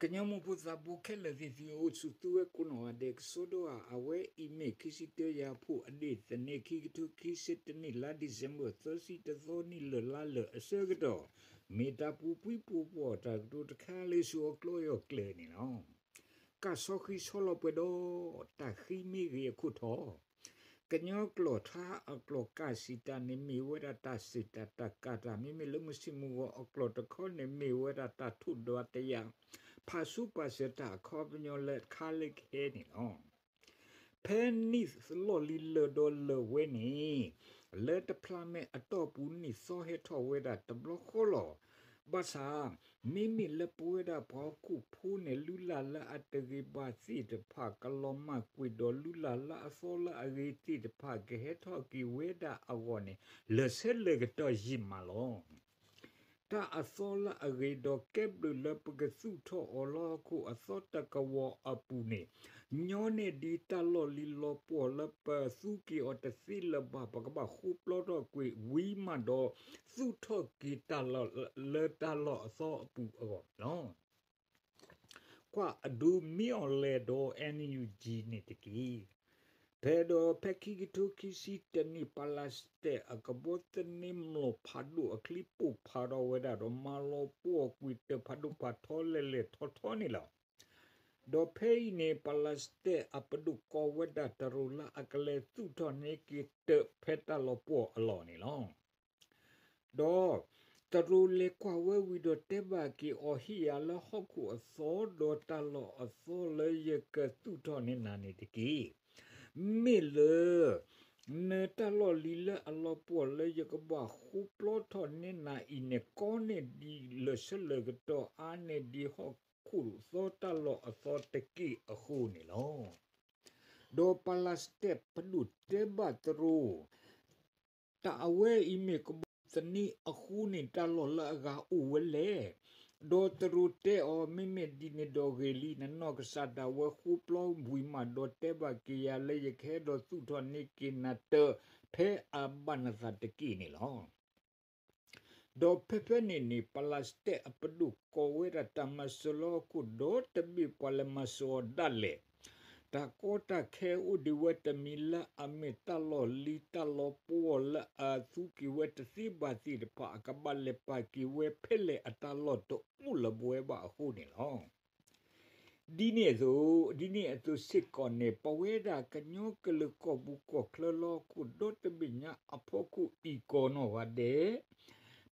ကညီမိၢ်ဖိသးဖိခဲလၢာ်သ့ၣ်သုဧၢ, အိၣ်ဆူၣ်သုဝဲကိးနီၢ်ဂၤဒဲး, ကစီဒီဧါ, အဝဲအံၤမ့ၢ်ခံဆံတၢယၤဖှိၣ်အဒ့ၣ်သန့ၤ ခံကထိခံဆံတၢနံၣ် လါ December သၢဆံတသီနံၣ်လၢာ်လါလၢာ်အဆၢကတီၢ်, မ့ၢ်တၢ်ပူၤပှံပူၤဖှိၣ်တၢ်ကတိၤတခါလၢဆူအကျိယီၢ်ကျဲၤန့ၣ်လီၤ. ကၢ်ဆီဃံဆီလီၤပှဲၤဒီး တၢ်ဃံမ့ၢ်ဂ့ၤအခိၣ်ထီၣ် ကညီကျိာ်ထါအကျိာ်ကၢ်စံးတၢ်န့ၣ် မ့ၢ်ဝဲဒၣ်တၢ်စံးတၢ်တၢ်ကၢ်တၢ်, မ့မ့ၢ်လၢမုၢ်ဆ့ၣ်မုၢ်ဂီၤအကျိာ်တခီန့ၣ် မ့ၢ်ဝဲဒၣ်တၢ်ထိၣ်ဒွးတယာ် ဖးဆူပာ်စၢၤတၢ်အခီပညီလၢခါလၢကဟဲန့ၣ်လီၤ. ဖဲနံၣ်လီၢ်လံၤလၢာ်ဒီးလၢာ်ဝဲန့ၣ် လၢတဖျါမဲာ်အတီၢ်ပူၤန့ၣ် သီဟဲထီၣ်ဝဲဒၣ်တဘျီဃီလီၤ. ဘၣ်ဆၣ် မ့မ့ၢ်လၢပဝဲဒၣ်ပှၤဟီၣ်ခိၣ်ဖိန့ၣ် လုၢ်လၢ်လၢအတဂ့ၤဘၣ်သ့ၣ်တဖၣ် ကလီၤမၢ်ကွံာ်ဒီး လုၢ်လၢ်လၢအသီလၢအဂ့ၤသ့ၣ်တဖၣ် ကဟဲထီၣ်က့ၤဝဲဒၣ်အဂီၢ်န့ၣ် လၢာ်ဆၢလၢာ်ကတီၢ်ယံာ်မးလီၤ. တၢ်အသီလၢအဂ့ၤဒီး ကဲဘျုးလၢပကသူၣ်ထီၣ်အီၤလၢဟီၣ်ခိၣ်အသီတကဝီၤအပူၤန့ၣ် ညီန့ၢ်ဒံးတၢ်လီၢ်လံၤလီၤပှီၢ်လၢပသူက့ၤအီၤတသ့လၢၤဘၣ် ပကဘၣ်ဃိပျီထီၣ်ကွံာ်ဝံၤမးဒီး သူၣ်ထီၣ်က့ၤတၢ်လီၢ်လၢတၢ်လီၢ်အသီအပူၤအဂီၢ်န့ၣ်လီၤ. ကွၢ်အဒိမ့ၢ်အီၤလဲၣ်ဒီး NUG န့ၣ်တက့ၢ်. ဖဲဒီးဖဲခံကထိခံဆံတၢနံၣ် ပၢ်လးစတဲးအကဘီသန့ၤမျိာ်ဖးဒိၣ်အချံပိၢ်ဖးထီၣ်ဝဲဒၣ်ဒီး မၤလီၤပှီၢ်ကွံာ်တၢ်ဖးဒိၣ်ဖးထီလဲၢ်လဲၢ်ထီထီန့ၣ်လီၤ. ဒီးဖဲအံၤန့ၣ် ပၢ်လးစတဲးအပဒိၣ်ကိးဝဲဒၣ်တရူးလၢအကလဲၤသူၣ်ထီၣ်န့ၢ်က့ၤတၢ်ဖဲတၢ်လီၢ်ပှီၢ်အလီၢ်န့ၣ်လီၤ. ဒီးတရူးလဲၤကွၢ်ဝဲဝံၤဒီးတဲဘၣ်က့ၤအီၤ ဟ့ၣ်ယၤလၢဟီၣ်ခိၣ်အသီဒီးတၢ်လီၢ်အသီလၢယကသူၣ်ထီၣ်န့ၢ်နၤန့ၣ်တက့ၢ်. မ့ၢ်လၢ နတၢ်လီၢ်လံၤလၢအလီၤပှီၢ်လၢယကဘၣ်ဃိပျီထီၣ်န့ၢ်နၤအံၤန့ၣ် ကီန့ၢ်ဒံးလၢာ်ဆၢလၢာ်ကတီၢ် အါန့ၢ်ဒံးဟီၣ်ခိၣ်သီတၢ်လီၢ်အသီတက့ၢ်အဃိန့ၣ်လီၤ. ဒီးပၢ်လးစတဲးပဒိၣ်တဲဘၣ်တရူး တၢ်အဝဲအံၤမ့ၢ်ကဘီသန့ၤအဃိန့ၣ် တၢ်လီၢ်လၢအဂၤအိၣ်ဝဲလဲၣ်. ဒီးတရူးတဲအီၤ မ့မ့ၢ်ဒ်န့ၣ်ဒီးဂ့ၤလံ, နနီၢ်ကစၢ်ဒၣ်ဝဲဃိပျီဝံၤမးဒီးတဲဘၣ်က့ၤယၤလၢယကဟဲဒီးသူၣ်ထီၣ်န့ၢ်က့ၤနၤတၢ်ဖဲအဘၣ်နသးတက့ၢ်န့ၣ်လီၤ. ဒီးဖဲဖဲန့ၣ်န့ၣ် ပၢ်လးစတဲးအပဒိၣ်ကိးဝဲဒၣ်တၢ်မၤစၢၤလၢဟီၣ်ခိၣ်ဒီတဘ့ၣ်ပှၤလဲၤမၤစၢၤအီၤဒၣ်လဲာ် တၢ်ကီတၢ်ခဲအိၣ်ဒံးဝဲတမံၤလၢအမ့ၢ်တၢ်လီၢ်လံၤတၢ်လီၢ်ပှီၢ်လၢအသူက့ၤဝဲတသ့ဘၣ်သ့ၣ်တဖၣ် အကဘၣ်လဲၤပာ်က့ၤဝဲဖဲလဲၣ်အတၢ်လီၢ်တအိၣ်လၢၤဘၣ်အဃိန့ၣ်လီၤ. ဒ်န့ၣ်အသိး, ဒ်န့ၣ်အသိးစ့ၢ်ကီးန့ၣ် ပဝဲဒၣ်ကညီကလုာ်ကီၢ်ပူၤကီၢ်ချၢလၢဟီၣ်ခိၣ်ဒီတဘ့ၣ်ညါအဖီခိၣ်အံၤကိးနီၢ်ဂၤဒဲး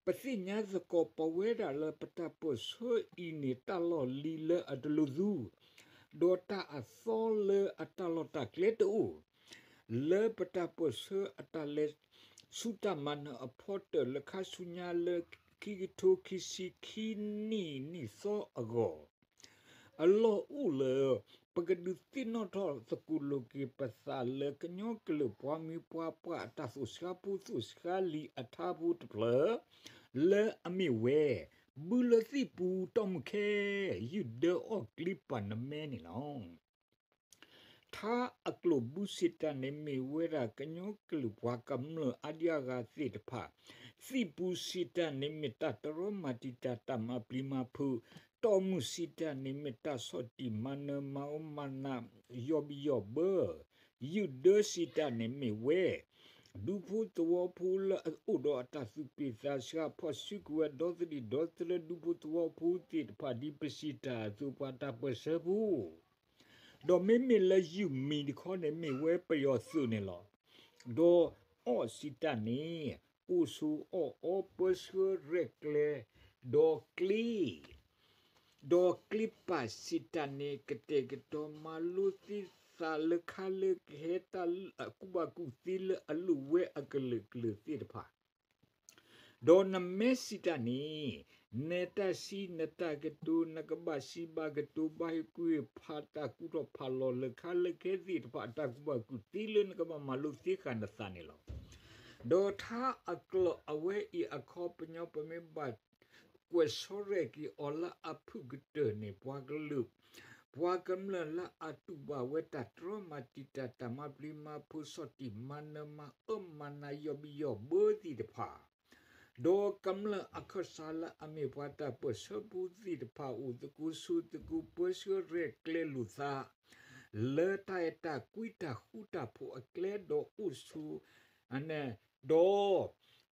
ပသ့ၣ်ညါသကိးပဝဲဒၣ်လၢပတၢ်ပၢၢ်ဆၢအံၤန့ၣ် တၢ်လီၢ်လံၤလၢအတလိၤသူ, ဒီးတၢ်အသီလၢအတၢ်လီၢ်တၢ်ကျဲတအိၣ်, လၢပတၢ်ပၢၢ်ဆၢအတၢ်လဲၤဆူတၢ်မၤနၢၤအဖီတၢၣ် လၢခါဆူညါလၢခံကထိခံဆံခံနံၣ်နံၣ်သီအဂီၢ် အလီၢ်အိၣ်လၢ ပကဒုးသ့ၣ်နီၣ်ထီၣ်သကိးလိာ်က့ၤပသးလၢကညီကလုာ်ပှၤမံၤပှၤပှၢ်အတၢ်သိၣ်ဆှါဖိသိၣ်ဆှါလံၤအထါဖိတဖျၢၣ် လၢအမ့ၢ်ဝဲ ဘုလၢသံၣ်ပူၤတီၢ်မုၢ်ခဲ ယုၢ်ဒၢအီၣ်ကျ့ပာ်နမဲန့ၣ်လီၤ. ထါအကျိာ်ဘုစံးတၢ်န့ၣ်မ့ၢ်ဝဲဒၣ်ကညီကလုာ်ပှၤကမျၢၢ်အါဒံအါဂၤသ့ၣ်တဖၣ်, သံၣ်ပူၤစံးတၢ်န့ၣ်မ့ၢ်တၢ်တြီမၤတံာ်တာ်တၢ်မၤပျံၤမၤဖုး, တီၢ်မုၢ်စံးတၢ်န့ၣ်မ့ၢ်တၢ်ဆီၣ်တံၢ်မၤနၢၤမၤအၢမၤနးယီၢ်ဘံၣ်ယီၢ်ဘၢ, ယုၢ်ဒၢစံးတၢ်န့ၣ်မ့ၢ်ဝဲ ဒူဖိသဝီဖိလၢအအိၣ်ဒီးအတၢ်သူၣ်ပ့ၢ်သးဆှါ ဖီၣ်စုကဝဲၤဒီသဒံးဒီသဒၢ ဒူဖိသဝီဖိသ့ၣ်တဖၣ်ဒ်ပစံးတၢ်အသိးပှၤတၢ်ပၢၢ်ဆၢဖိ ဒီးမ့မ့ၢ်လၢယုၢ်မံၤတခီန့ၣ်မ့ၢ်ဝဲပယီၤသုးန့ၣ်လီၤ. ဒီးအီၣ်စံးတၢ်န့ၣ် အိၣ်ဆိးအီၣ်အီပၢဆှၢရဲၣ်ကျဲၤ ဒီးကျ့ ဒီးကျ့ပာ်စံးတၢ်န့ၣ် ကတဲာ်ကတီၤမၤလိသ့သးလၢခါလၢကဟဲတၢ်အကူၣ်ဘၣ်ကူၣ်သ့လၢအလိၣ်ဝဲအကလုာ်ကလုာ်သ့ၣ်တဖၣ် ဒီးနမဲစံးတၢ်န့ၣ် နတၢ်စံးနတၢ်ကတိၤ နကဘၣ်စံးဘၣ်ကတိၤဘၣ်ဟ့ၣ်ကူၣ်ဟ့ၣ်ဖးတၢ်ကူၣ်ထီၣ်ဖးလီၤလၢခါလၢကဟဲသ့ၣ်တဖၣ်အတၢ်ကူၣ်ဘၣ်ကူၣ်သ့လၢနကဘၣ်မၤလိသ့ဃာ်နသးန့ၣ်လီၤ. ဒီးထါအကျိာ်အဝဲအံၤအခီပညီ ပမ့ၢ်ဘၣ်ကွဲးဆီရဲၣ်က့ၤအီၤလၢအဖုၣ်ကတၢၢ်န့ၣ် ပှၤကလုာ် ပှၤကမျၢၢ်လၢအတူၢ်ဘၣ်ဝဲတၢ်တြီမၤတံာ်တာ်တၢ်မၤပျံၤမၤဖုး ဆီၣ်တံၢ်မၤနၢၤမၤအၢမၤနးယီၢ်ဘံၣ်ယီၢ်ဘၢသ့ၣ်တဖၣ် ဒီးကမျၢၢ်အခၢၣ်စးလၢအမ့ၢ်ပှၤတၢ်ပၢၢ်ဆၢပူၤသ့ၣ်တဖၣ်အိၣ်သကိးဆိးသကိးပၢဆှၢရဲၣ်ကျဲၤလိာ်သး လၢတၢ်အဲၣ်တၢ်ကွံတၢ်ဃူတၢ်ဖိးအကျဲဒီးအိၣ်ဆိး ဒီး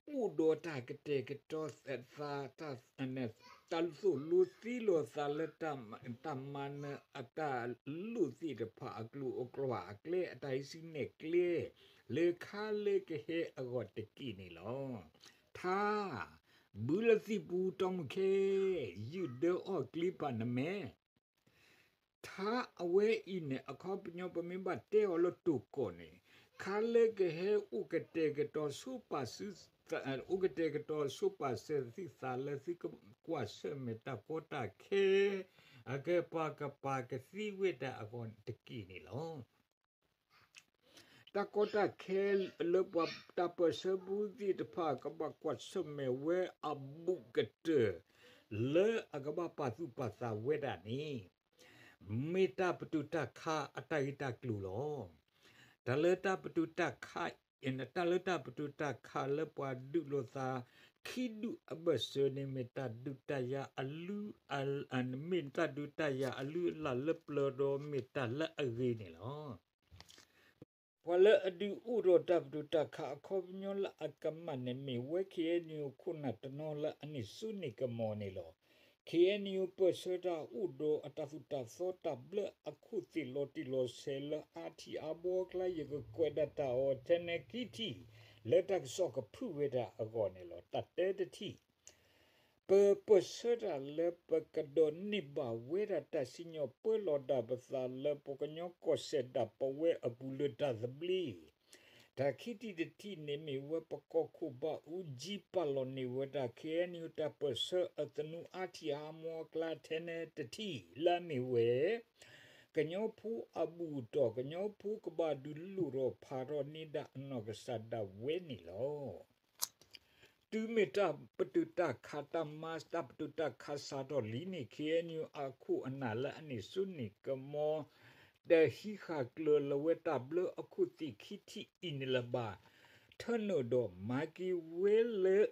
အိၣ်ဒီးတၢ်ကတဲာ်ကတီၤသး တၢ်သိၣ်လိသံလိာ်သးလၢ တၢ်မၤနၢၤအတၢ်လိၣ်သ့ၣ်တဖၣ်အကျိၤအကျဲအကျဲ အတၢ်ဟံးစုနဲၣ်ကျဲ လၢခါလၢကဟဲအဂီၢ်တက့ၢ်န့ၣ်လီၤ. ထါ ဘုလၢသံၣ်ပူၤတီၢ်မုၢ်ခဲ ယုၢ်ဒၢအီၣ်ကျ့ပာ်နမဲ ထါအဝဲအံၤန့ၣ် အခီပညီပမ့ၢ်ဘၣ်တဲအီၤလၢတိၢ်ကီၢ်န့ၣ် ခါလၢကဟဲအိၣ်ကတဲာ်ကတီၤဆိပာ်စၢ အိၣ်ကတဲာ်ကတီၤဆိပာ်စၢၤသုသးလၢသုကကွၢ်ဆၢၣ်မဲာ်တၢ်ကီတၢ်ခဲ အကပၤကပၤကသ့ဝဲဒၣ်အဂီၢ်တက့ၢ်န့ၣ်လီၤ. တၢ်ကီတၢ်ခဲလၢပှၤတၢ်ပၢၢ်ဆၢပူၤသ့ၣ်တဖၣ် ကဘၣ်ကွၢ်ဆၢၣ်မဲာ်ဝဲအဘူးကတၢၢ် လၢအကဘၣ်ပာ်သူၣ်ပာ်သးဝဲဒၣ်န့ၣ် မ့ၢ်တၢ်ပတုာ်တၢ်ခးအတၢ်ဂ့ၢ်တၢ်ကျိၤလီၤ. တၢ်လၢတၢ်ပတုာ်တၢ်ခး တၢ်လၢတၢ်ပတုာ်တၢ်ခးလၢပှၤဒုးလိာ်သး ခံဒူၣ်အဘၢၣ်စၢၤန့ၣ် မ့ၢ်တၢ်ဒုးတၢ်ယၤအလုၢ် မ့ၢ်တၢ်ဒုးတၢ်ယၤအလုၢ်အလၢ်လၢပျၢၤဒီး မ့ၢ်တၢ်လၢအဂ့ၤန့ၣ်လီၤ. ပှၤလၢအဒုးအိၣ်ထီၣ်တၢ်ပတုာ်တၢ်ခးအခီပညီလၢအကမၣ်န့ၣ် မ့ၢ်ဝဲ ခ့ၣ်အဲၣ်ယူၣ် ခိၣ်နၢ်တနီၤလၢအန့ၢ်စိန့ၢ်ကမီၤန့ၣ်လီၤ. ခ့ၣ်အဲၣ်ယူၣ် ပၢၢ်ဆၢတၢ်အိၣ်ဒီးအတၢ်သိၣ်တၢ်သီတၢ်ဘျၢအခိၣ်သ့ၣ်လီၤတံၢ်လီၤဆဲးလၢ အါထံၣ်အါဘီအကျါ ယကကွဲးဒၣ်တၢ်အီၤထဲန့ၣ်ခံထံၣ် လၢတၢ်ကစီၣ်ကဖုၣ်ဝဲဒၣ်အဂီၢ်န့ၣ်လီၤ. တၢ်တဲတထံၣ် ပပၢၢ်ဆၢတၢ်လၢပကဒိးန့ၢ်ဘၣ်ဝဲဒၣ်တၢ်စံၣ်ညီၣ်ပၢလီၤဒၣ်ပသးလၢပကညီကီၢ်စဲၣ်ဒၣ်ပဝဲအပူၤလၢတၢ်သဘျ့ တၢ်ခံထံၣ်တထံၣ်န့ၣ်မ့ၢ်ဝဲ ပကီၢ်ခိၣ်ဘၣ်အူကၠံပာ်လီၤန့ၢ်ဝဲဒၣ် ခ့ၣ်အဲၣ်ယူၣ် တၢ်ပၢၢ်ဆၢအသနူအါထံၣ်အါမီအကျါထဲန့ၣ်တထံၣ် လၢအမ့ၢ်ဝဲ ကညီဖိအဘူၣ်အတီၢ် ကညီဖိကဘၣ်ဒုးလိၣ်ထီၣ်ဖးထီၣ်န့ၢ်ဒၣ်အနီၢ်ကစၢ်ဒၣ်ဝဲန့ၣ်လီၤ. တုၤမ့ၢ်တၢ်ပတုာ်တၢ်ခးတၢ်မၤ တၢ်ပတုာ်တၢ်ခးစးထီၣ်လံန့ၣ် ခ့ၣ်အဲၣ်ယူၣ် အခိၣ်အနၢ်လၢအန့ၢ်စိန့ၢ်ကမီၤ တဟံးဃာ်ကျၢၤလၢၤဝဲတၢ်ဘျၢအခိၣ်သ့ၣ်ခံထံၣ်အံၤန့ၣ်လၢၤဘၣ်. ထၢနုာ်ဒီးမၤက့ၤဝဲလၢ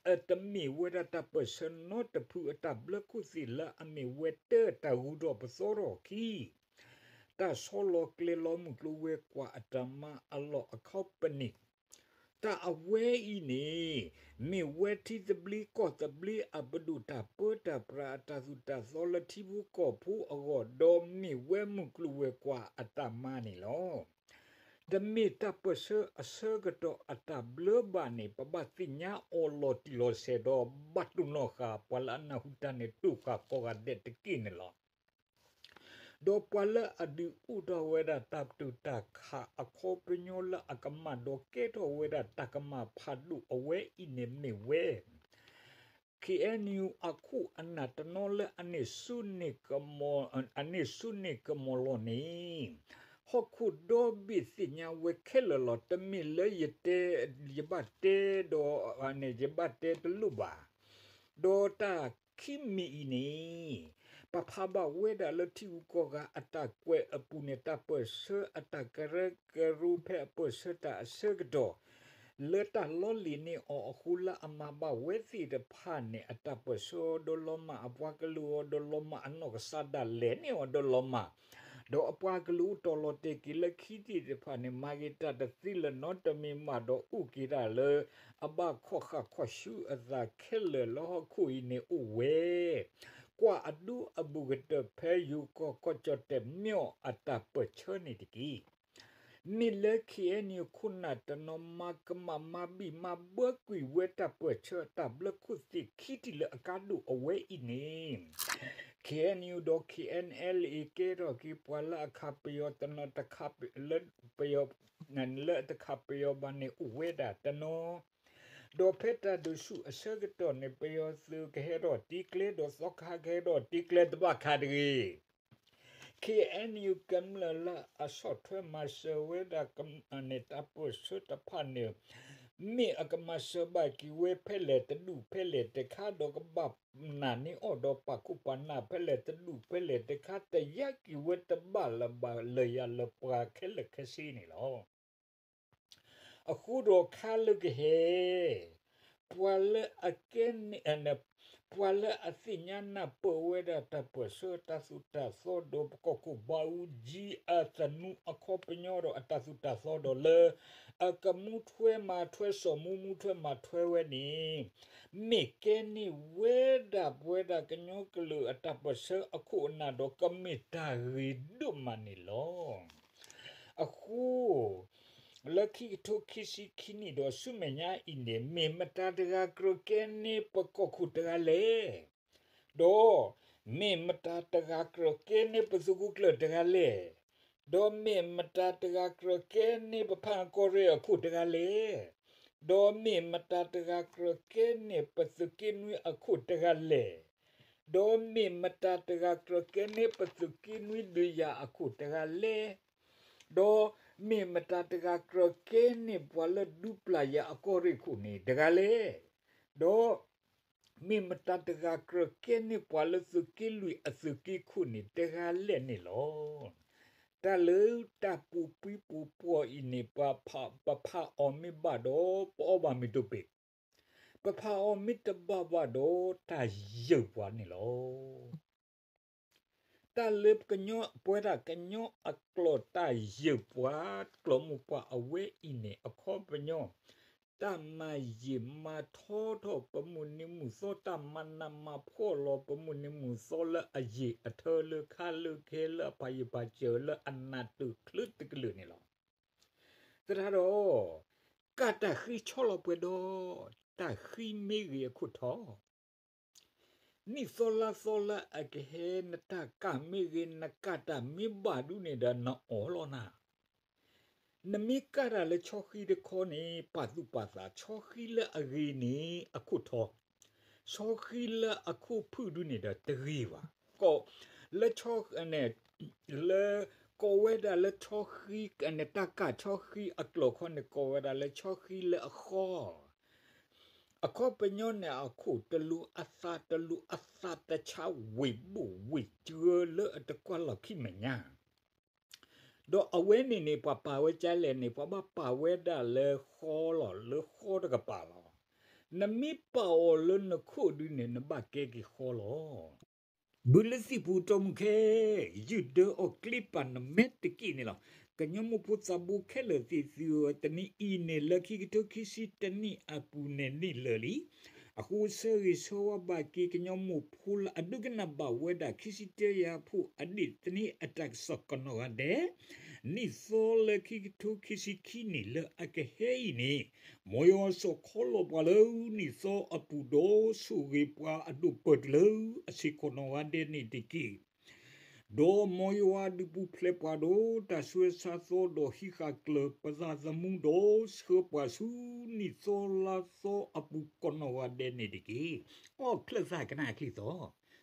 အတမ့ၢ်ဝဲဒၣ်တၢ်ပၢၢ်ဆၢနီတဖုအတၢ်ဘျၢခိၣ်သ့ၣ်လၢအမ့ၢ်ဝဲတၢ်တၢ်ဂုၤထီၣ်ပသီထီၣ်ခံ တၢ်ဆီလီၤကျဲၤလီၤမုၢ်ကျိၤဝဲၤကွာ်အတၢ်မၤအလီၢ်အခီပနံၣ် တၢ်အဝဲအံၤန့ၣ် မ့ၢ်ဝဲထံသဘျ့ကီၢ်သဘျ့အပဒိၣ်တၢ်ပၢတၢ်ပြးအတၢ်သိၣ်တၢ်သီလၢထံဖိကီၢ်ဖိအဂီၢ် ဒီးမ့ၢ်ဝဲမုၢ်ကျိၤဝဲၤကွာ်အတၢ်မၤန့ၣ်လီၤ. တမ့ၢ်တၢ်ပၢၢ်ဆၢအဆၢကတီၢ်အတၢ်ဘျၢဘၣ်န့ၣ် ပဘၣ်သ့ၣ်ညါအီၤလီၤတံၢ်လီၤဆဲးဒီး ဘၣ်တိၢ်နီၣ်ဃာ်ပှၤလၢအနၢ်ဟူတၢ်န့ၣ် တိာ်ဃာ်ကိးဂၤဒဲးတက့ၢ်န့ၣ်လီၤ. ဒီးပှၤလၢအဒုးအိၣ်ထီၣ်ဝဲဒၣ်တၢ်ပတုာ်တၢ်ခးအခီပညီလၢအကမၣ်ဒီးကဲထီၣ်ဝဲဒၣ်တၢ်ကမၣ်ဖးဒိၣ်အဝဲအံၤန့ၣ်မ့ၢ်ဝဲ ခ့ၣ်အဲၣ်ယူၣ် အခိၣ်အနၢ်တနီၤလၢအန့ၢ်စိန့ၢ်ကမီၤလီၤန့ၣ် ဟီၣ်ခိၣ်ဒီဘ့ၣ်သ့ၣ်ညါဝဲခဲလၢာ်လီၤ. တမ့ၢ်လၢယတဲ ယဘၣ်တဲဒီး ယဘၣ်တဲတလိၣ်ဘၣ်. ဒီးတၢ်ခံမံၤအံၤန့ၣ် ပဖးဘၣ်ဝဲဒၣ်လၢထံဂုၤကီၢ်ဂၤအတၢ်ကွဲးအပူၤန့ၣ် တၢ်ပၢၢ်ဆၢအတၢ်ကရၢကရိဖဲအပၢၢ်ဆၢတၢ်အဆၢကတီၢ် လၢတၢ်လီလံာ်န့ၢ်အီၤအဃိလၢအမၤဘၣ်ဝဲသ့ၣ်တဖၣ်န့ၣ် အတၢ်ပၢၢ်ဆၢအီၤဒီးလီၤမၢ် အပှၤကလုာ်အီၤဒီးလီၤမၢ် အနီၢ်ကစၢ်ဒၣ်လဲာ်န့ၢ်အီၤဒီးလီၤမၢ် ဒီးအပှၤကလုာ်အိၣ်တီၢ်လီၤတဲာ်က့ၤလၢခံသ့ၣ်တဖၣ်န့ၣ် မၤဂ့ၤတၢ်တသ့လၢၤနီတမံၤမးဒီးအိၣ်က့ၤဒၣ်လၢ အဘၣ်ခီၣ်ဃၣ်ခီၣ်ဆူအသးခဲလၢာ်လၢဟီၣ်ခိၣ်အံၤန့ၣ်အိၣ်ဝဲ ကွၢ်အဒူအဘူးကတၢၢ်ဖဲယိၤကီၢ်ကီၢ်ကၠီၣ်တဲၣ်မၠီၣ်အတၢ်ပၢၢ်ဆၢန့ၣ်တက့ၢ်. မ့ၢ်လၢ ခ့ၣ်အဲၣ်ယူၣ် ခိၣ်နၢ်တနီၤမၤကမၣ်မၤဘံၣ်မၤဘၢကွံာ်ဝဲတၢ်ပၢၢ်ဆၢတၢ်ဘျၢခိၣ်သ့ၣ်ခံထံၣ်လၢအကါဒိၣ်အဝဲအံၤန့ၣ် ခ့ၣ်အဲၣ်ယူၣ် ဒီး ခ့ၣ်အဲၣ်အၣ်လ်အ့ ကဲထီၣ်က့ၤပှၤလၢအခးပယီၤတနီၤတခါ လၢပယီၤ လၢအတခးပယီၤဘၣ်န့ၣ်အိၣ်ဝဲဒၣ်တနီၤ ဒီးဖဲတၢ်ဒုးဆူၣ်အဆၢကတီၢ်န့ၣ် ပယီၤသုးကဟဲထီၣ်တံကျဲ ဒီးသီခါကဟဲထီၣ်တံကျဲတဘၣ်ခါတဂ့ၤ ခ့ၣ်အဲၣ်ယူၣ် ကမျၢၢ်လၢအဆီၣ်ထွဲမၤစၢၤဝဲဒၣ်န့ၣ် တၢ်ပၢၢ်ဆၢတဖၣ်န့ၣ် မ့ၢ်အကမၤစၢၤဘၣ်က့ၤဝဲဖဲလဲၣ်တဒူၣ်ဖဲလဲၣ်တခါ ဒီးကဘၣ်နာ်န့ၢ်အီၤဒီးပာ်ခိၣ်ပာ်နၢ်ဖဲလဲၣ်တဒူၣ်ဖဲလဲၣ်တခါ တယါက့ၤဝဲတဘၣ်လၢၤဘၣ်လၢၤယၤလၢပှၤခဲလၢာ်ခဲဆ့န့ၣ်လီၤ. အဃိဒီးခါလၢကဟဲ ပှၤလၢအကဲန့ၣ် ပှၤလၢအသ့ၣ်ညါနၢ်ပၢၢ်ဝဲဒၣ်တၢ်ပၢၢ်ဆၢတၢ်သိၣ်တၢ်သီဒီး ပကီၢ်ခိၣ်ဘၣ်အူကၠံအသနူအခီပညီဒီးအတၢ်သိၣ်တၢ်သီဒီးလၢ အကမူထွဲမၤထွဲ စီၤမူမူထွဲမၤထွဲဝဲန့ၣ် မ့ၢ်ကဲန့ၢ်ဝဲဒၣ်ပဝဲဒၣ်ကညီကလုာ်အတၢ်ပၢၢ်ဆၢအခိၣ်အနၢ်ဒီး ကမ့ၢ်တၢ်ဂ့ၤဒိၣ်မးန့ၣ်လီၤ. အဃိ လၢခံကထိခံဆံခံနံၣ်ဒီးဆူမဲာ်ညါအံၤန့ၣ် မ့ၢ်မတၤတဂၤကြၢးကဲန့ၢ်ပကီၢ်ခိၣ်တဂၤလဲၣ်, ဒီးမ့ၢ်မတၤတဂၤကြၢးကဲန့ၢ်ပသုးခိၣ်ကျၢၢ်တဂၤလဲၣ်, ဒီးမ့ၢ်မတၤတဂၤကြၢးကဲန့ၢ်ပဖါကီၢ်ရ့ၣ်အခိၣ်တဂၤလဲၣ်, ဒီးမ့ၢ်မတၤတဂၤကြၢးကဲန့ၢ်ပသုးက့နွံအခိၣ်တဂၤလဲၣ်, ဒီးမ့ၢ်မတၤတဂၤကြၢးကဲန့ၢ်ပသုးက့နွံဒုးယၤအခိၣ်တဂၤလဲၣ်, ဒီးမ့ၢ်မတၤတဂၤကြၢးကဲန့ၢ်ပှၤလၢဒူပျၢ်ယၤအကီၢ်ရ့ၣ်ခိၣ်န့ၣ်တဂၤလဲၣ်, ဒီးမ့ၢ်မတၤတဂၤကြၢးကဲန့ၢ်ပှၤလၢသုးက့လွံၢ်အသုးက့ခိၣ်န့ၣ်တဂၤလဲၣ်န့ၣ်လီၤ. တၢ်လၢတၢ်ပူၤကွံပူၤပှီၢ်အံၤန့ၣ် ပဖးအီၤမ့ၢ်ဘၣ်ဒီး ပအီၣ်ဘၣ်မ့ၢ်တိာ်ပ့ၢ်, ပဖးအီၤမ့ၢ်တဘၣ်ဘၣ်ဒီးတၢ်ယၢၢ်ပှၤန့ၣ်လီၤ. တၢ်လၢကညီပဝဲဒၣ်ကညီအကျိာ်တၢ်ယၢၢ်ပှၤ ကျိာ်မိၢ်ပှၢ်အဝဲအံၤန့ၣ် အခီပညီ တၢ်မၤယံာ်မၤထီထီၣ်ပမုၢ်နံၤမုၢ်သီ တၢ်မၤနးမၤဖှီၣ်လီၤပမုၢ်နံၤမုၢ်သီလၢအယံာ်အထၢလၢခါလၢခဲလၢအပာ်ယံာ်ပာ်စၢၤလၢအနးတုာ်ချုးတကလုာ်န့ၣ်လီၤ. သရၣ်ဒီး ကၢ်တၢ်ဃံဆီလီၤပှဲၤဒီး တၢ်ဃံမ့ၢ်ဂ့ၤအခိၣ်ထီ နံၣ်သီလါသီလၢအကဟဲ နတၢ်ကၢ်မ့ၢ်ဂ့ၤ နကၢ်တၢ်မ့ၢ်ဘၣ်ဒုးန့ၣ်ဒီး နအီၣ်လီၤနၤ. နမ့ၢ်ကၢ်တၢ်လၢဆီဃံတခီန့ၣ် ပာ်သူၣ်ပာ်သး ဆီဃံလၢအဂ့ၤန့ၣ် အခိၣ်ထီ, ဆီဃံလၢအခိၣ်ဖုၣ်ဒုးန့ၣ်ဒီးတဂ့ၤဘၣ်. လၢ လၢ ကိးဝဲဒၣ်လၢဆီဃံ တၢ်ကၢ်ဆီဃံအကျိာ်ခီန့ၣ် ကိးဝဲဒၣ်လၢဆီဃံလၢအဃီ အခီပညီန့ၣ် အခိၣ်တလူၤအသးတလူၤအသးတဆါ ဝ့ၢ်ဘိၣ်ဝ့ၢ်စှၢလၢအတကွၢ်လီၢ်ခံမဲာ်ညါ, ဒီးအဝဲန့ၣ်န့ၣ် ပှၤပာ်ဝဲကလဲၣ်န့ၣ် ပှၤဘၣ်ပာ်ဝဲဒၣ်လၢဃီလီၤ လၢဃီတကပၤလီၤ. နမ့ၢ်ပာ်အီၤလၢနခိၣ်ဒုးန့ၣ် နဘၣ်ကဲက့ၤဃီလီၤ. ဘုလၢသံၣ်ပူၤတီၢ်မုၢ်ခဲ ယုၢ်ဒၢအီၣ်ကျ့ပာ်နမဲာ်တက့ၢ်န့ၣ်လီၤ. ကညီမိၢ်ဖိသးဘိခဲလၢာ်သ့ၣ်သုဧၢ, တနံၤအံၤန့ၣ် လၢခံကထိခံဆံတနံၣ်အပူၤန့ၣ်နံၣ်လၢာ်လံ. အဃိဆၢဂ့ၤဆၢဝါဘၣ်က့ၤ ကညီမိၢ်ဖိလၢအဒိကနၣ်ဘၣ်ဝဲဒၣ် ခံဆံတၢယၤဖိအဒ့ၣ်တနံၣ်အတၢ်ကစီၣ်ကနီၢ်ဂၤဒဲး, နံၣ်သီလၢခံကထိခံဆံခံနံၣ်လၢအကဟဲအံၤန့ၣ် မ်ယွၤစီၣ်ခီလီၤပှၤလၢနံၣ်သီအပူၤဒီး ဆိၣ်ဂ့ၤပှၤအဒိၣ်ပၢၢ်တလၢအဆ့ၣ်ကီးနီၢ်ဂၤဒဲးန့ၣ်တက့ၢ်. ဒီးမ်ယွၤဒုးပူၤဖျဲးပှၤဒီးတၢ်ဆှၢဆါသီဒီးဟံးဃာ်ကျၢၤပသးသမူဒီးဆှၢပှၤဆူနံၣ်သီလါသီအပူၤကီးနီၢ်ဂၤဒဲးန့ၣ်တက့ၢ်. အီၣ်ချၢၣ်သးကနၣ်အချံၣ်သီ,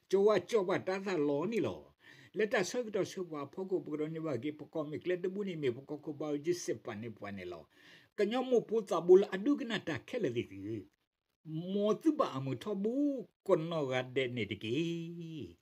ကၠီဝါကၠီဘၣ်တၢ်သးလီၤန့ၣ်လီၤ. လၢတၢ်ဆၢကတီၢ်ဆၢပှၤအဖီခိၣ် ပကဒိးန့ၢ်ဘၣ်က့ၤ ပကီၢ်မ့ၢ်ကျဲတဘိန့ၣ်မ့ၢ် ပကီၢ်ခိၣ်ဘၣ်အူကၠံစ့ၢ်ပာ်န့ၢ်ပှၤန့ၣ်လီၤ. ကညီမိၢ်ဖိသးဘိလၢအဒိကနၣ်တၢ်ခဲလၢာ်သ့ၣ်သုဧၢ, မ်သုဘၣ်အမုာ်ထီဘိ ကီးနီၢ်ဂၤဒဲးန့ၣ်တက့ၢ်.